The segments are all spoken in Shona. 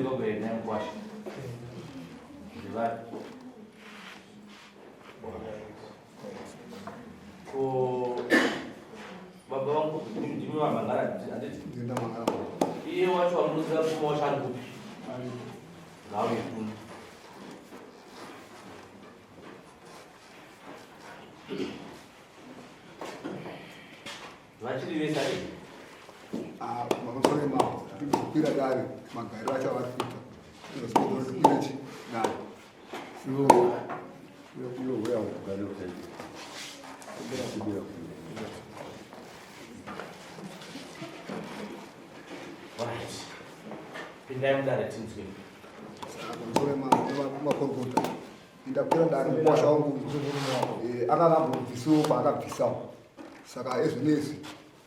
vari kwako here naye mukwasha? Ndevapi? Ko baba vangu ndimi vamhangara handiti? Iye wacho wamunoziva pfuma wacho ari kupi? Ngauye kuno. Vachiri vese ari? Ah, mamusoro emapo tinokwira dare magariro acho avari kuita tinokwira chi dare. Pindai mudare tinzwe. Makorokota ndakwira dare mukwasha wangu akanga ambobvisawo paakabvisawo saka ezvinezvi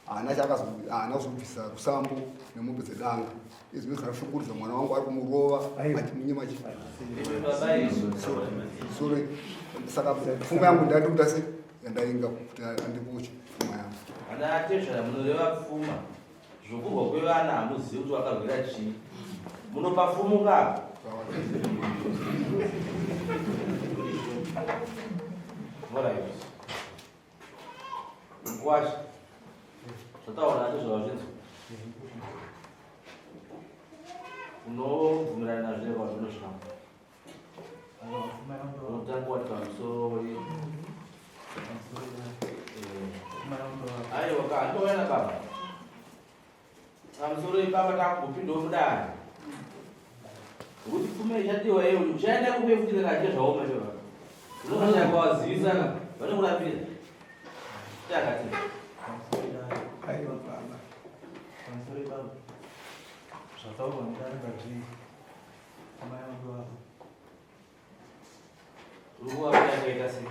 haana chaakazo haana kuzobvisa rusambo nemombe dzedanga izvi zvinoshungurudza mwana wangu ari kumurova achimunyima chi sorry saka pfuma yangu ndandikuda se yandainga kuti andikuche pfuma yangu. Ana atezvara munoreva pfuma zvokurwa kwevana hamuzivi kuti vakarwira chii munopafumuka Alright. Mkwasha. Zvataura nacho zvawazvinzwa. Unobvumirana nazvo here kwazvinosvika? Unotanga wati pamusoro aiwa ka handouya nababa. Pamusoro ipapa takugopindawo mudare. Ngokuti pfuma ichadiwa iyo uchaenda kupe futi kana zvaoma izvo. Unokashaya kwawazivisana vanokurapira. Takati. Aiwa baba. Pamusoro ipapa. Zvataurwa mudare ndazvinzwa. Amai vangu vavo. Ruwa yakaita sei?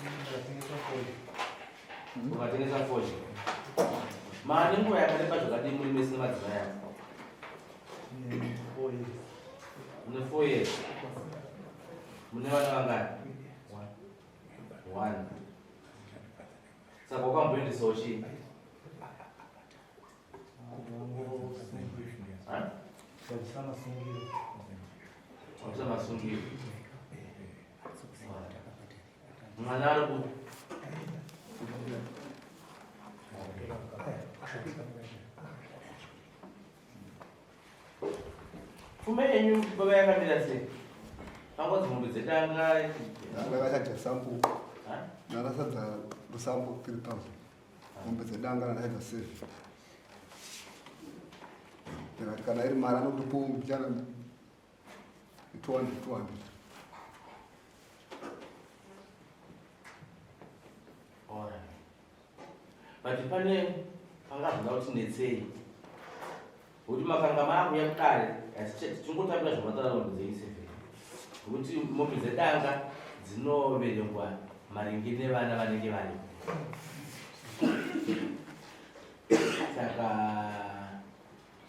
Ndakatengesa fodya. Ukatengesa fodya. Mane nguva yakareba zvakadii muri mese nemadzimai ako? Mune 4 years. Mune 4 years. Mune vana vangani? One. Saka wakamboendesawo chii? Wabvisa masungiro. Mwana ari kupi? Pfuma yenyu baba yakamira sei? Pangodzi mombe dzedanga. Ndakachaja sample. Ndakasadza rusambo 3000. Mombe dzedanga ndakachaja 7. Ndakati kana iri mari anokuti mbichana 200 200. Alright. But pane pangazoda kuti netsei. Kuti makanga maakuya kudare asi tingotambira zvamataura mombe dzenyu sevheri. Kuti mombe dzedanga dzinoverengwa maringe nevana vanenge varipo. Saka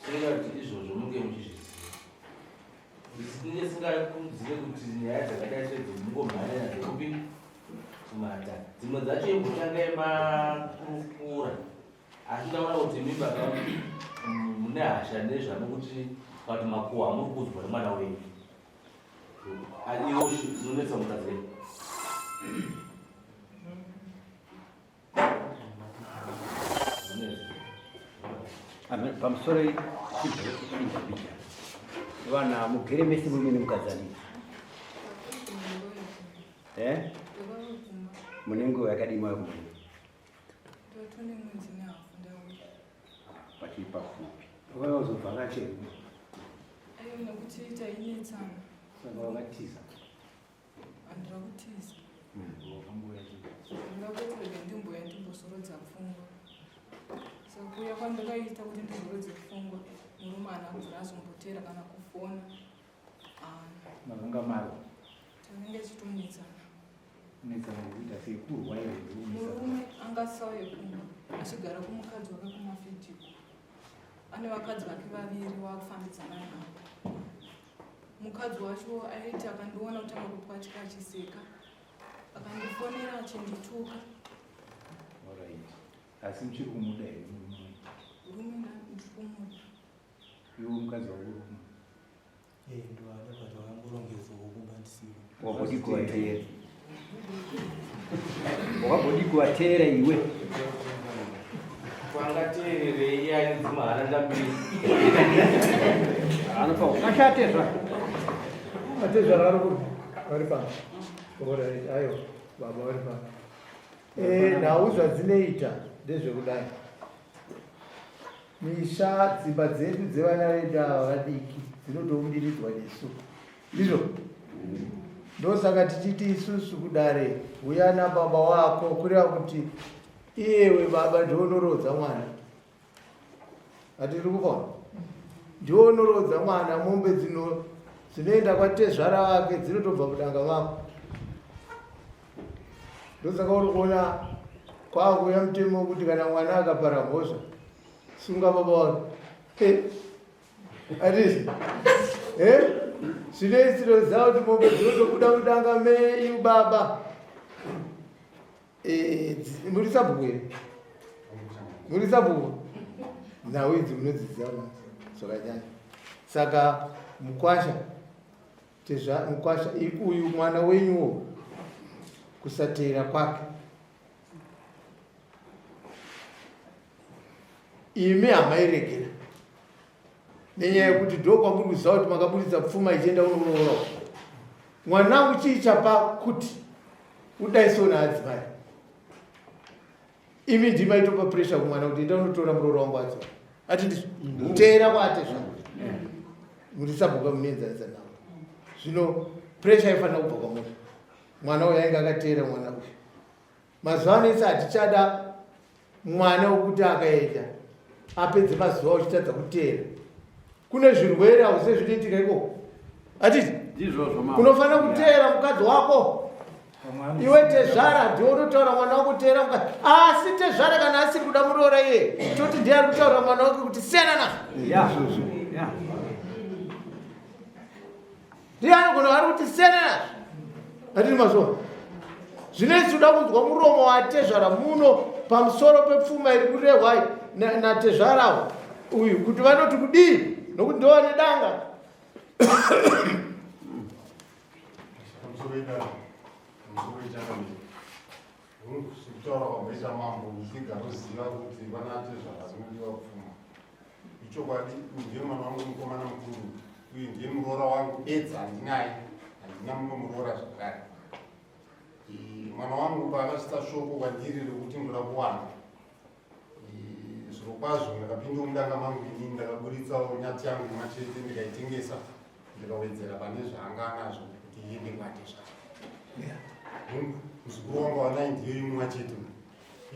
tinoda kuti izvozvo munge muchizviziva. Ndinenge singakurudzire kuti nyaya dzakadai sedzo mungomhanya nadzo kupi kumata. Dzimwe dzacho imbotangai makurukura asi ndaona kuti imi baba mune hasha nezvamukuti kana kuti makuhwa amuri kuudzwa nemwana wenyu. Iwo unonetsa mukadzi wenyu. Pamusoro vana mugere mese murume nemukadzi ani eh? Mune nguva yakadii mauya kumba pachiri pafupi wakauya kuzobvakachera nekuti tainetsana saka wakatiza. Handina kutiza. Ndakati rega ndimboya ndimbozorodza pfungwa. Saka kuuya kwandakaita kuti ndizorodze pfungwa, murume haana kubvira azombotera kana kufona. Haana. Makanga marwa? Takanga tichitonetsana. Kunetsana kuita sei? Kurwa here? Murume anga asisauye kumba achigara kumukadzi wake kumafidhiko. Ane vakadzi vake vaviri waakufambidzana navo. Mukadzi wacho aiti akandiona kutanga kupwatya achiseka akandifonera achindituka. Alright. Asi muchiri kumuda here murume? Murume ndiri kumuda. Nemukadzi wako uri kumba. Eh, ndovada but vakangorongedzawo kumba ndisipo. Wambodii kuvateera? Wakambodii kuvateera iwe? Kwangateererei iye ane dzimaharanda mbiri. Anofa ukashate zva. Atezvara vari kupi? Vari pano. Alright, aiwa, baba vari pano. Eh, nhau zvadzinoita ndezvekudai. Misha dzimba dzedu dzevana vedu ava vadiki dzinotoumbilidzwa nesu. Ndizvo? Ndosaka tichiti isusu kudare huya nababa wako kureva kuti iyewe baba ndiwe unoroodza mwana. Hatiri kupaona? Ndiwe unoroodza mwana mombe dzino dzinoenda kwatezvara vake dzinotobva mudanga mako. Ndosaka uri kuona kwakuuya mutemo wekuti kana mwana akapara mhosva sunga baba wake. Atisi eh? Zvinoisiro kuti mombe dzinotobuda mudanga menyu baba. Eh, muri sabhuku here? Muri sabhuku? Nhau idzi munodziziva zvakanyanya. Saka mukwasha tezva mukwasha uyu mwana wenyuwo kusateera kwake imi hamairegera nenyaya yekuti ndokwamuri kuziva kuti makaburitsa pfuma ichienda unomuroora mwanangu chii chapa kuti udaiso naadzimai imi ndima itopa pressure kumwana kuti enda unotora muroora wangu adzo ati ndizvo mm. teera kwate zvangu muri sabhuka munoenzanisa navo zvino pressure aifanira kubva kwamuri mwana uyu ainge akateera mwana uyu mazuva ano ese hatichada mwana wekuti akaenda apedze mazuva uchitadza kuteera kune zvirwere hauzive zvinoitika ikoko atiti unofanira kuteera mukadzi wako iwe tezvara ndiwe unotaura mwana wako teera mukadzi asi tezvara kana asiri kuda muroora iye toti ndiye ari kutaura mwana wake kuti siyana nazvo ndiye anogona ari kuti siyana nazvo atiti mazuva zvino isu uda kunzwa muromo watezvara muno pamusoro pepfuma iri kurehwa natezvarawo uyu kuti vanoti kudii nokuti ndovane danga Sekutaura kwamboita mambo ndigaroziva kuti vanatezvara kunodiwa pfuma. Ichokwadi ndiye mwana wangu mukomana mukuru uyu ndiye muroora wangu bedzi handinaye handina mumwe muroora zvakare. Mwana wangu paakasvitsa shoko kwandiri rekuti ndoda kuwana zvirokwazvo ndakapinda mudanga mangu inini ndakaburitsawo nyati yangu imwe chete ndikaitengesa ndikawedzera pane zvaanga anazvo kuti iende kwatezvara. Muzukuru wangu wanaye ndiyo imwe chete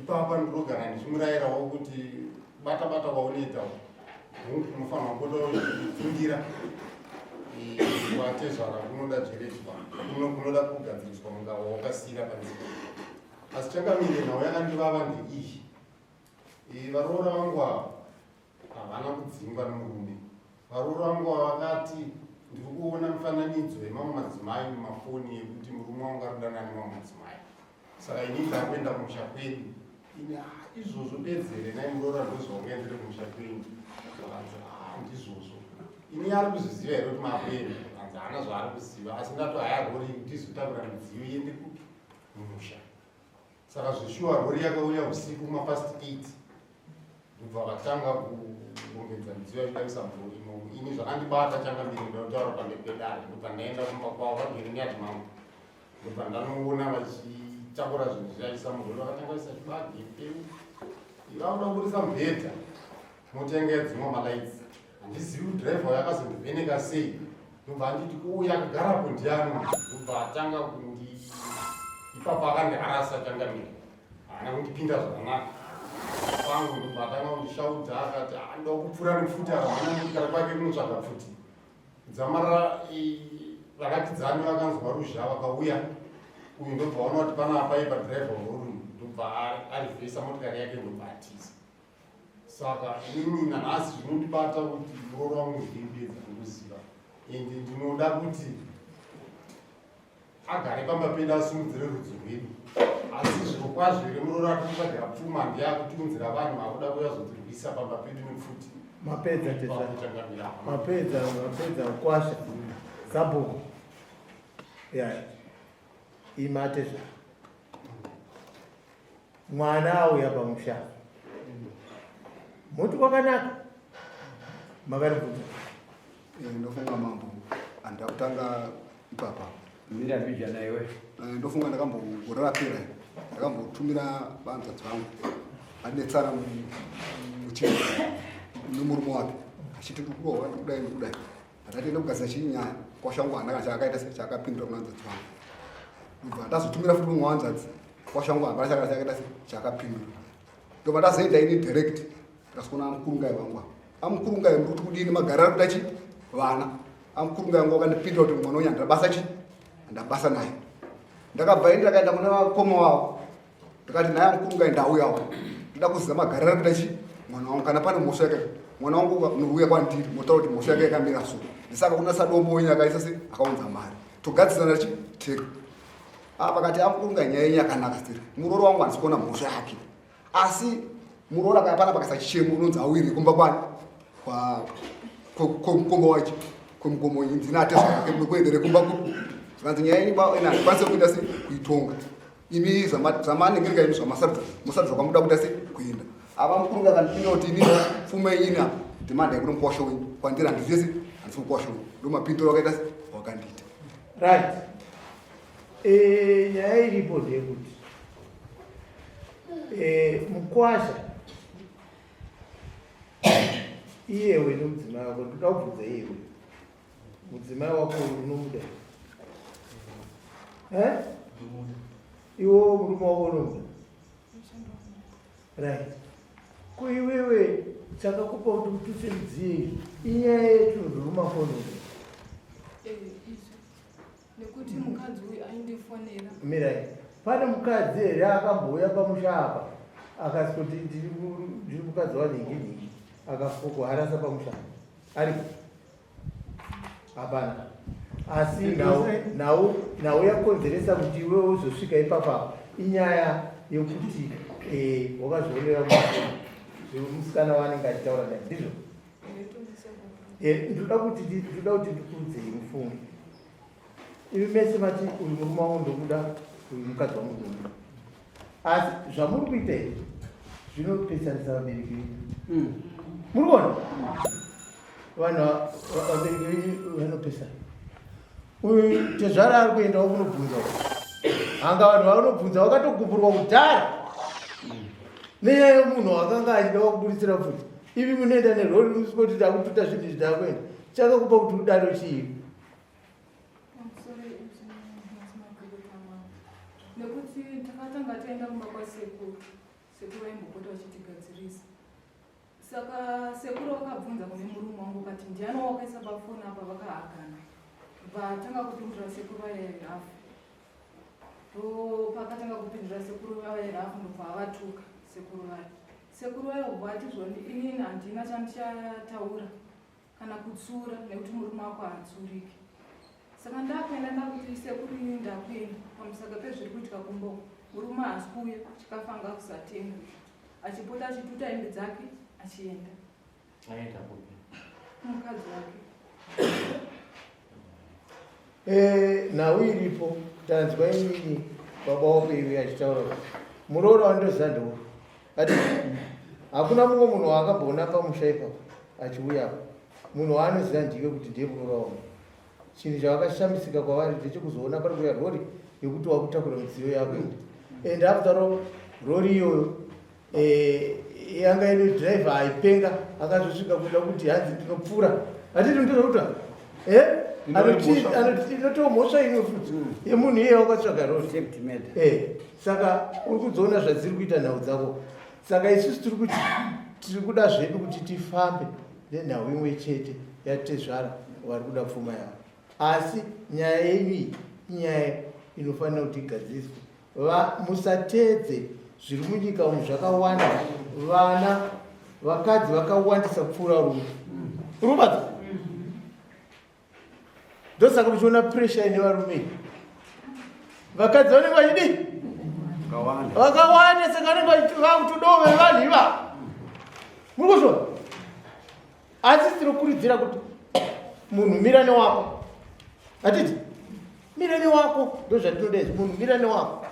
ipapa ndinogara ndichimurayirawo kuti bata bata kwaunoita hungu unofanirwa kupota uchipindira kwatezvara kunoda jeredzwa kunoda kugadziriswa mungava wakasiira panzira asi changamire nhau yakandivava ndeiyi varoora vangu ava Havana kudzingwa nomurume. Varoora vangu ava vakati ndiri kuona mifananidzo yemamwe madzimai mumafoni yekuti murume wangu ari kudanana nemamwe madzimai. Saka ini ndakuenda kumusha kwedu. Ini ah, izvozvo bedzere nai muroora ndozvaungaendere kumusha kwenyu. Vakanzi ah, ndizvozvo. Ini ari kuzviziva here kuti makuenda? Vakanzi haana zvaari kuziva asi ndato haya rori ndizotakura midziyo iende kupi? Mumusha. Saka zveshuwa rori yakauya usiku mapast 8 ndobva vatanga kurongedza midziyo yacho kuisa murori imomo. Ini zvakandibata changamire ndoda kutaura pamberi pedare ndobva ndaenda kumba kwavo vagere neati mangu ndobva ndanoona vachitakura zvinhu zviyaisa murori vakatanga kuisa chibage mbeu vakuda kuburitsa mubhedha mota yanga yadzimwa malights handizivi kuti driver uyo akazondivheneka sei ndobva anditi ko uyo akagarapo ndiani ndobva atanga kundi ipapo akandiharasa changamire haana kundipinda zvakanaka pangu ndobva atanga kundishaudza akati ah, ndoda kupfura nepfuti apa mwana ndikara kwake kunotsvaga pfuti dzamara vakakidzani vakanzwa ruzha vakauya uyu ndobva vaona kuti panapa ipa driver werori ndobva arivhesa motikari yake ndobva atiza Saka inini nanhasi zvinondibata kuti muroora wangu ndiyebedza ndoziva ende ndinoda kuti agare pamba pedu asimudzire rudzi rwedu asi zvirokwazvo here muroora atikutsvagira pfuma ndiye akutiunzira vanhu vakuda kuuya zotirwisa pamba pedu nepfuti. Mapedza tezvara. Mapedza, mapedza kwasha. Sabhuku. Yeah. Ima tezvara. Mwana auya pamusha. Muti kwakanaka. Makaribvunza. Eh, ndofunga mambo andakutanga ipapa. Mira mbijana iwe. Eh, ndofunga ndakambogore rapera ndakambotumira vanzvadzi vangu anetsana muchii nemurume wake achiti kurohwa kudai nekudai ndati kugadzira chii nyaya kwashangu hana kana chaakaita se chaakapindura kuna hanzvadzi vangu ndobva ndazotumira futi mumwe wanzvadzi kwashangu hapana chakana chaakaita se chaakapindura ndobva ndazoenda ini direct ndikasikuona amukurungai vangu ava amukurungai muri kuti kudini magariro ari kuita chi vana amukurungai vangu vakandipindura kuti mwana uyu handina basa chi handina basa naye ndakabva ini ndakaenda kuna vakoma wavo ndikati naye amukurungai ndauyawo ndoda kuziva magariro ari kuita chi mwana wangu kana pane mhosva yake mwana wangu unouya kwandiri motaura kuti mhosva yake yakamira so ndisaka kuna sadombo wenyu akaisa se akaunza mari togadzisana chi tega ah, vakati amukurungai nyaya yenyu yakanaka siri murooro wangu handisi kuona mhosva yake asi muroora kaya pana pakaisa chichemo unonzi awiri kumba kwani kwemukoma wacho kwemukomo wenyu ndina atezvake munokuendere kumba ku zvikanzi nyaya yenyu ina handikwanise kuita se kuitonga imi zvamaningirika imi zvamasarudza musarudza kwamuda kuita se kuenda ava mukuru kakandipinda kuti ini pfuma yenyu ina demand yekuti mukwasha wenyu kwandiri handiziye se handisi mukwasha wenyu ndomapindiro akaita se wakandiita right E, nyaya iripo ndeyekuti e, mukwasha iyewe nemudzimai wako ndoda kubvunza iyewe mudzimai wako unomuda eh? iwo murume wako unomuda right ko iwewe chakakupa kuti utuse mudziyo inyaya yetunhu rumafoni eh, nekuti mukadzi uyu aindifonera. Mirai, pane mukadzi here akambouya pamusha apa akasoti ndiri mukadzi wanhingi nhingi akakuharasa pamusha aripo? Hapana. Asi nhau nhau yakonzeresa kuti iwe uzosvika ipapa inyaya yekuti eh, wakazvionera musikana waanenge achitaura naye ndizvo? Eh, ndoda kuti ndoda kuti ndikuudzei mufunge imi mese mati uyu murume wangu ndokuda uyu mukadzi wangu ndokuda asi zvamuri kuita izvi zvinopesanisa vabereki venyu mm. muri kuona vanhu vabereki venyu vanopesana uyu tezvara ari kuendawo kunobvunza hanga vanhu vanobvunza vakatogumburwa kudhara nenyaya yemunhu wakanga achida wakuburitsira pfuti ivi munoenda nerori musikoti takututa zvinhu izvi takuenda chakakupa kuti udaro chii nekuti takatanga taenda kumba kwasekuru sekuru vaimbopota vachitigadzirisa Saka sekuru vakabvunza kune murume wangu vakati ndiani wawakaisa pafoni apa vakahagana vatanga kupindura sekuru vaye rafu ndopakatanga kupindura sekuru vaye rafu ndobva avatuka sekuru vaye sekuru vaye ubva vati zvoni inini handina chandichataura kana kutsura nekuti murume wako haatsuriki saka ndakuenda ndakuti sekuru ini ndakuenda pamusaka pezviri kuitika kumba uku murume haasi kuuya chikafu anga kusatenga achipota achituta hembe dzake achienda aenda kupi kumukadzi wake eh, nhau iripo tanzwa inini baba wako iwe achitaura kuti muroora wandoziva ndouyu ati hakuna mumwe munhu waakamboona pamusha ipapo achiuyapo munhu waanoziva ndiwe kuti ndiye muroora wangu Chinhu chavakashamisika kwavari ndechekuzoona pari kuuya rori yekuti wakutakura midziyo yako and after all rori iyoyo eh, yanga ine driver aipenga akazosvika kuda kuti hanzi ndinopfuura hatiti ndinokuta eh? Inotiwo mhosva imwe futi hmm. yemunhu iye wakatsvaga rori eh, saka uri kudziona zvadziri kuita nhau dzako saka isusu tiri kuti tiri kuda zvedu kuti tifambe nenhau imwe chete yatezvara vari kuda pfuma yavo asi nyaya yenyu iyi inyaya inofanira kuti igadziriswe musateedze zviri munyika umu zvakawanda vana vakadzi vakawandisa kupfuura rume rubatsa ndosaka muchiona pressure ine varume iyi vakadzi vanenge vachidii vakawanda saka vanenge vakutodawo vevanhu ivavo muri kuzviona Asi tinokurudzira kuti munhu mira newako. Hatiti mira newako, ndozvatinoda izvi, munhu mira newako.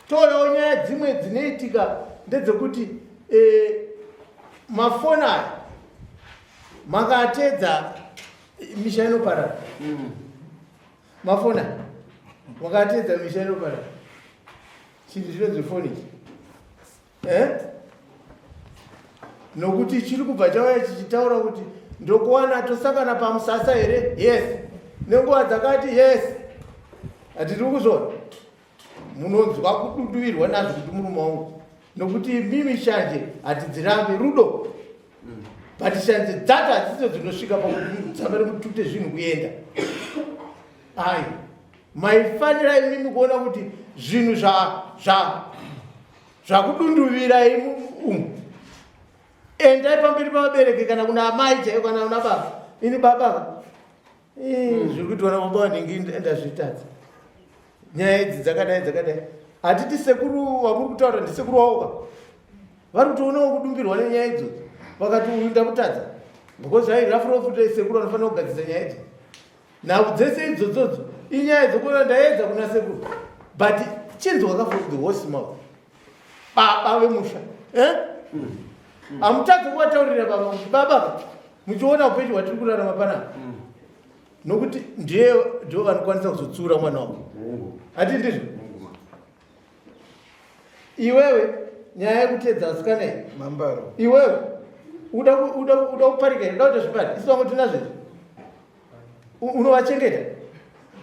Toonawo nyaya dzimwe dzinoitika ndedzekuti eh, mafoni aya makateedza misha inoparara. Mafoni aya makateedza misha inoparara. Chinhu chinonzi foni ichi eh? Nokuti chiri kubva chauya chichitaura kuti ndokuwana tosangana pamusasa here? Yes. Nenguva dzakati yes. Hatiri kuzviona. Munonzwa kududuvirwa nazvo kuti murume wangu, nokuti mimi shanje hatidzirambe rudo, but shanje dzacho hadzidzo dzinosvika pakuti mudzamare mutute zvinhu kuenda. Ai, maifanira imimi kuona kuti zvinhu zvakudunduvirai umu. Endai pamberi pavabereki kana kuna amai chaiyo kana kuna baba. Ini baba zviri kuitwa nababa vanenge ndazvitadza. Nyaya idzi dzakadai dzakadai. Hatiti sekuru wamuri kutaura ndisekuru wavo ka? Vari kutoonawo kudumbirwa nenyaya idzodzo. Vakati uyu ndakutadza. Because ai rough rough sekuru anofanira kugadzirisa nyaya idzodzo. Nhau dzese idzodzodzo inyaya dzekuona ndaedza kuna sekuru but chinzwa ka from the horse mouth baba vemusha eh? Hamutadzi kuvataurira baba kuti baba muchiona upenyu hwatiri kurarama panapa nokuti ndiye ndivo vanokwanisa kuzotsiura mwana wavo. Hati ndizvo? Iwewe nyaya yekutedza asikana iyi mambaro. Iwewe uda kuparika here? Uda kuita zvipari? Isu vamwe tinazvo izvi. Unovachengeta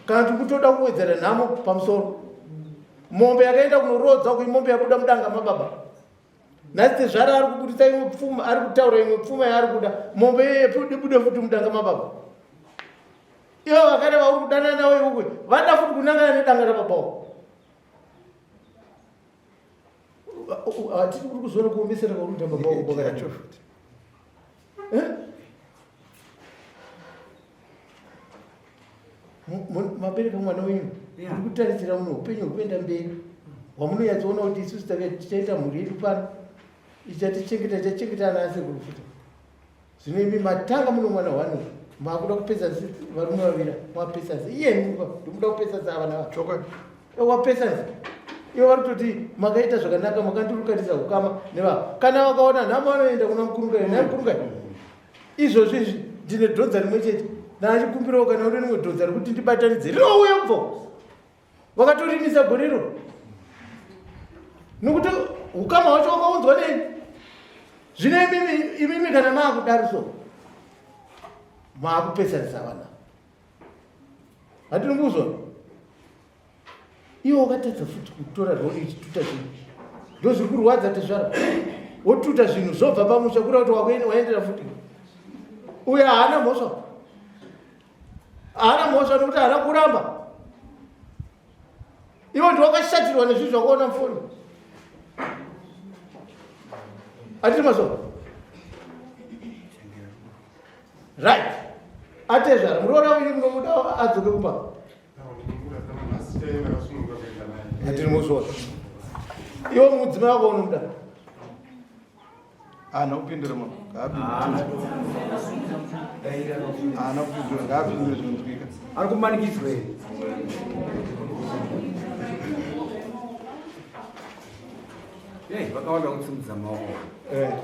kana kuti kutoda kuwedzera nhamo pamusoro. Mombe yakaenda kunorodza uku imombe yabuda mudanga mababa. Nhasi tezvara ari kubudisa imwe pfuma, ari kutaura imwe pfuma yaari kuda. Mombe iyoyo ibude futi mudanga mababa. Ivo vakaenda vauri kudanana navo ikoko vada futi kunangana nedanga rababa wavo. Hatiri kuri kuzoona kuomesera kwauri kuita baba wako kwakadai. Eh? Mabereka mwana wenyu muri kutarisira muno upenyu hwekuenda mberi hwamunonyatsoona kuti isusu tichaita mhuri yedu pano ichatichengeta ichachengeta ana asekuru futi. Zvino imi matanga muno mwana hwani makuda kupesa varume vavira mapesa iyeni ndomuda kupesa vana vacho wapesa ivo vari kutoti makaita zvakanaka makandirukatisa ukama neva kana vakaona nhamo vanoenda kuna mukurungai naye mukurungai. Izvozvo izvi ndine dhonza rimwe chete ndachikumbirawo kana uri rimwe dhonza rekuti ndibatanidze rinouya kubva vakatorimisa gorero nokuti ukama hwacho wakaunzwa nei. Zvino imimi kana maakudaro so maakupesanisa vana. Hatiri kuzwa iwe wakatadza futi kutora rori ichituta zvinhu, ndozviri kurwadza tezvara. Wotuta zvinhu zvobva pamusha kura kuti waendera futi. Uyo haana mhosva, haana mhosva nokuti haana kuramba. Iwe ndi wakashatirwa nezvinhu zvakaona mufoni. Hatiri mazvo right. Atezvara muroora wenyu munomuda adzoke kumba. Hatiri muzvona. Iwe mudzimai wako unomuda? Haana kupindura mama. Haana kupindura, ngaapindure zvinonzwika. Ari kumanikidzwa here? Hey, vakawanda kusimudza maoko. Right.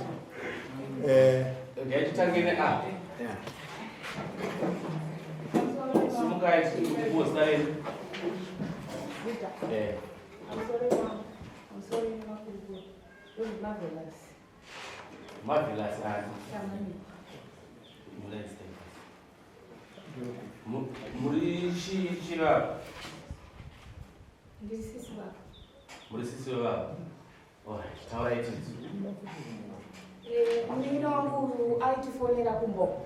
Eh. Ngatitange ne A. Yeah. Simukai tikukuza renyu. Eh. Marvelous ani? United States. Muri chivava? Ndiri sisi vavo. Muri sisi vavo. Alright, taurai tidzi. Munin'ina wangu aitifonera kumba uko.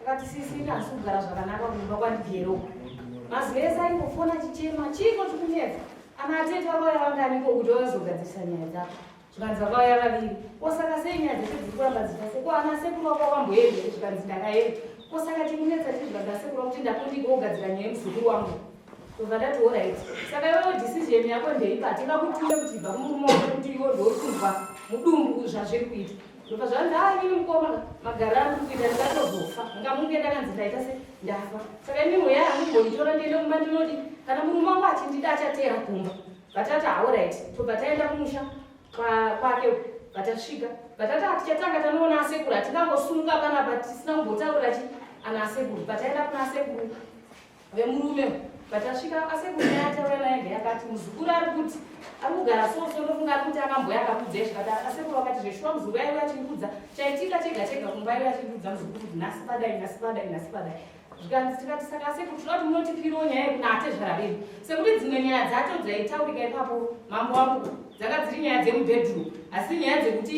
Akati sisi ini handisi kugara zvakanaka kumba kwandigero. Mazuva ese aingofona achichema, chiiko chikunetsa? Ana atete vakauya vanganiko kuti vazogadzirisa nyaya dzako? Zvikanzi vakauya vaviri. Ko saka sei nyaya dzese dziri kuramba dzichiita sei? Ko ana sekuru vako wakamboenda here? Zvikanzi ndakaenda. Ko saka chikunetsa chii? Zvikanzi asekuru vakuti ndakundika kugadzira nyaya yemuzukuru wangu. Ndobva ndati alright. Saka iwewe decision yako ndeipi? Hatingakutume kuti ibva kumurume wako kuti iwe ndouri kunzwa mudumbu zvazviri kuita. Ndobva zvanzi haa inini mukoma magariro andiri kuita ndingatozofa ngamunge ndakanzi ndaita se ndafa. Saka ini mweya handimbonitora ndiende kumba ndinodi kana murume wangu achindida achateera kumba. Vatati haorit tobva taenda kumusha kwake vatasvika vatati hatichatanga tanoona asekuru hatingangosunga panapa tisina kumbotaura chi ana asekuru vataenda kuna asekuru vemurume vatasvika asekuru naye ataura naye ndeyakati muzukuru ari kuti ari kugara soso ndofunga ari kuti akamboya akakudza izvi kati asekuru vakati zveshuwa muzukuru aive achindudza chaitika chega chega kumba aive achindudza muzukuru kuti nhasi padai nhasi padai nhasi padai zvikanzi tikati saka asekuru tinoda kuti munotipirawo nyaya yekuna atezvara vedu sekuti dzimwe nyaya dzacho dzaitaurika ipapo mambo wangu dzanga dziri nyaya dzemubedroom asi nyaya dzekuti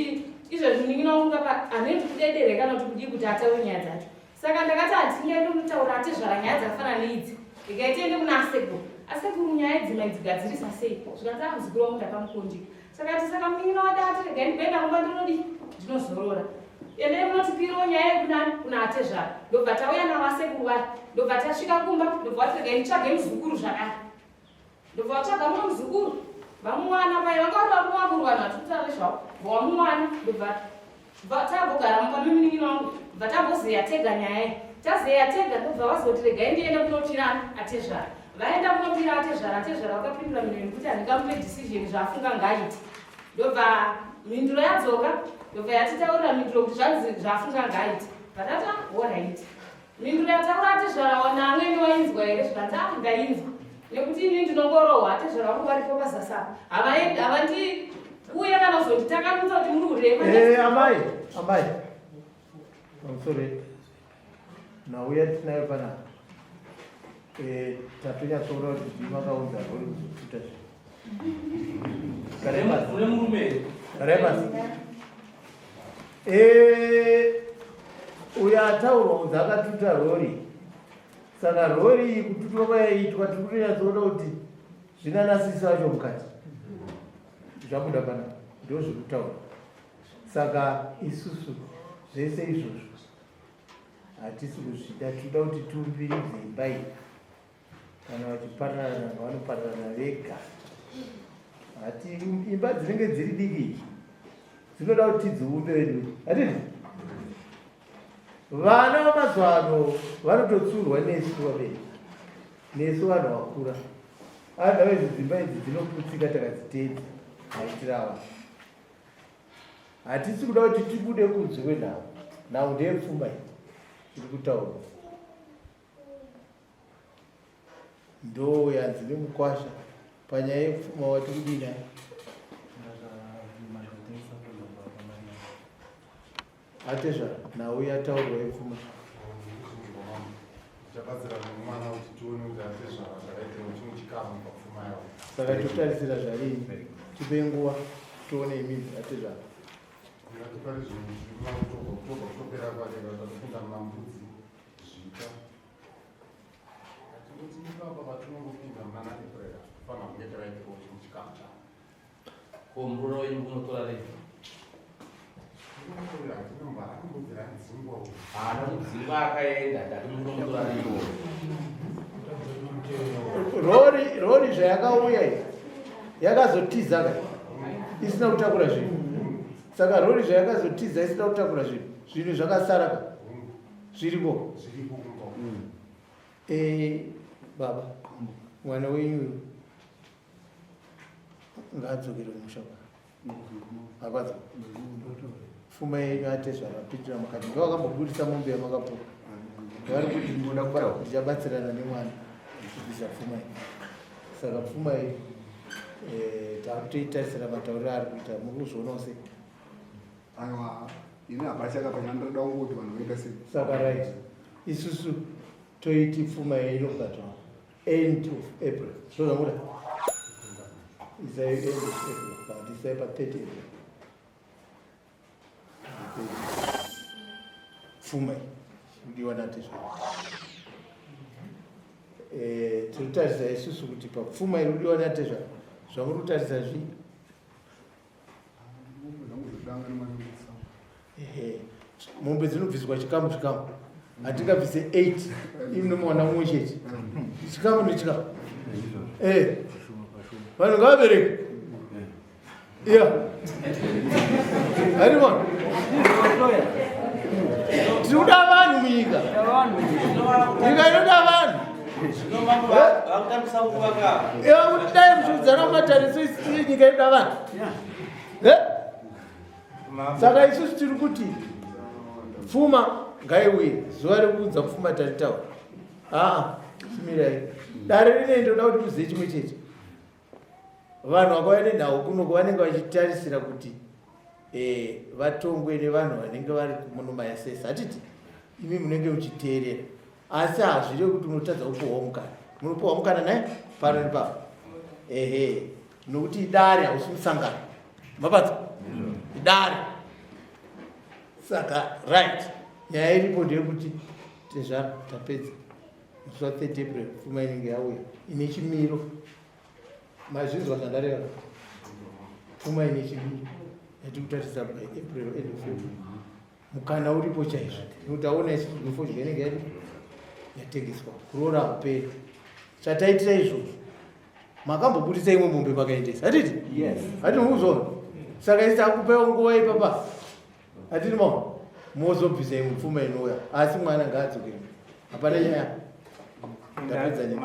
izvezvi munin'ina wangu kapa anoiti kudedere kana kuti kudii kuti ataure nyaya dzacho Saka ndakati handingaende kunotaura atezvara nyaya dzakafanana neidzi regai tiende kuna asekuru. Asekuru nyaya idzi maidzigadzirisa sei? Zvikanzi ah muzukuru wangu ndakamukondika. Saka ati saka munin'ina wada ati regai ndikuenda kumba ndinodii? Ndinozorora. Endai munotipirawo nyaya yekunani kuna atezvara. Ndobva tauya navo asekuru vaya. Ndobva tasvika kumba ndobva vati regai nditsvage muzukuru zvakare. Ndobva vatsvaga mumwe muzukuru vamuwana paye vanga vari varume vakuru vanhu vatiri nezvavo vamuwana ndobva tambogara mumba memunin'ina wangu bva tambozeya tega nyaya iyi tazeya tega ndobva vazoti regai ndiende kunopira atezvara vaenda kunopira atezvara atezvara vakapindura mhinduro yekuti handingamupe decision zvaafunga ngaaite ndobva mhinduro yadzoka ndobva yatitaurira mhinduro kuti zvanzi zvaafunga ngaaite vatata horaiti Mhinduro yataura atezvara wana amwene wainzwa here zvikanzi ah ndainzwa nekuti ini ndinongorohwa atezvara vangu varipo pazasi apa havaendi havandi uye kana kuzonditakanutsa kuti muri urema eh, amai amai pamusoro nhau yatinayo panapa eh, tatonyatsoona kuti ndimi makaunza rori kuzotuta zvinhu Garai pasi. Eh, uyo ataurwa kunzi akatuta rori saka rori iyi kututwa kwayaiitwa tiri kutonyatsoona kuti zvinanasisi vacho mukati zvabuda pana ndo zviri kutaura saka isusu zvese izvozvo hatisi kuzvida tinoda kuti tiumbiridze imba iyi kana vachipararana vanopararana vega hati imba dzinenge dziri diki dzinoda kuti tidziumbe vedu hatidi vana vamazuva ano vanototsurwa nesu vabereki nesu vanhu vakura otherwise dzimba idzi dzinoputsika takadzitedza maitiro awa hatisi kuda kuti tibude kunze kwenhau nhau ndeyepfuma iyi iri kutaurwa Ndoo yanzi nemukwasha panyaya yepfuma wati kudii naye? Atezva nhau yataurwa yepfuma. Tichabatsira mwana kuti tione kuti atezvara zvakaitira chimwe chikamu papfuma yavo. Saka totarisira zvarii? Tipe nguva tione imimi atezvara. Ndingati pari zvinhu zviri muna October, October kutopera kwake vatopinda muna Mbudzi, Zvita. Hatingoti ipapa patinongopinda muna April tofanira kunge takaitirawo chimwe chikamu chavo. Ko muroora wenyu munotora rei? Haana kudzingwa akaenda ndati munomutora rei? Rori rori zvayakauya iyi yakazotiza ka isina kutakura zvinhu. Saka rori zvayakazotiza isina kutakura zvinhu zvinhu zvakasara ka zviriko eh, baba mwana wenyu uyu ngaadzokere kumusha akwadza pfuma yenyu atezvara apindira mukati ndo akambobudisa mombe yamakapuwa vari kuti ndichabatsirana nemwana kubvisa pfuma iyi saka pfuma iyi eh, takutoitarisira matauriro aari kuita muri kuzvionawo sei Aiwa, ini hapana chakapa chandoda kungoti vanhu voita sei. Saka right. Isusu toiti pfuma inobhatwa end of April. So zvamuda? Isai end of April. But isai pa 30 April. Pfuma iyi kudiwa natezvara. Eh, tiri kutarisa isusu kuti papfuma iri kudiwa natezvara zvamuri kutarisa zvii? Mombe dzinobviswa chikamu chikamu, hatingabvise 8 imi nomuwana mumwe chete, chikamu nechikamu. Eh. Vanhu ngavabereke. Yeah. Anyone? Tiri kuda vanhu munyika. Nyika inoda vanhu. Kuti dai muchiudzana kumatare nyika inoda vanhu. Eh? Saka isusu tiri kuti pfuma ngaiuye zuva rekuudza pfuma taritaura. Aa, chimirai. Dare rinei ndoda kuti muzive chimwe chete. Vanhu vakauya nenhau kunoko vanenge vachitarisira kuti eh, vatongwe nevanhu vanenge vari munomayasesa hatiti imi munenge muchiteerera asi hazvirevi kuti unotadza kupuhwa mukana munopuhwa mukana naye pano nepapo ehe nokuti idare hausi musangano mabatsa idare saka right nyaya iripo ndeyekuti tezvara tapedza musi wa 30 April pfuma inenge yauya ine chimiro mazvinzwa zvandareva pfuma ine chimiro yatiri kutarisa by April end of April mukana uripo chaizvo nekuti aona isusu nefodya inenge yadi yatengeswa kuroora hakuperi chataitira izvozvo makambobudisa imwe mombe makaendesa hatiti hati mukuzviona saka isi takupewo nguva ipapa hatiri maona mozobvisa imwe pfuma inouya asi mwana ngaadzokere hapana nyaya ndapedza nyaya.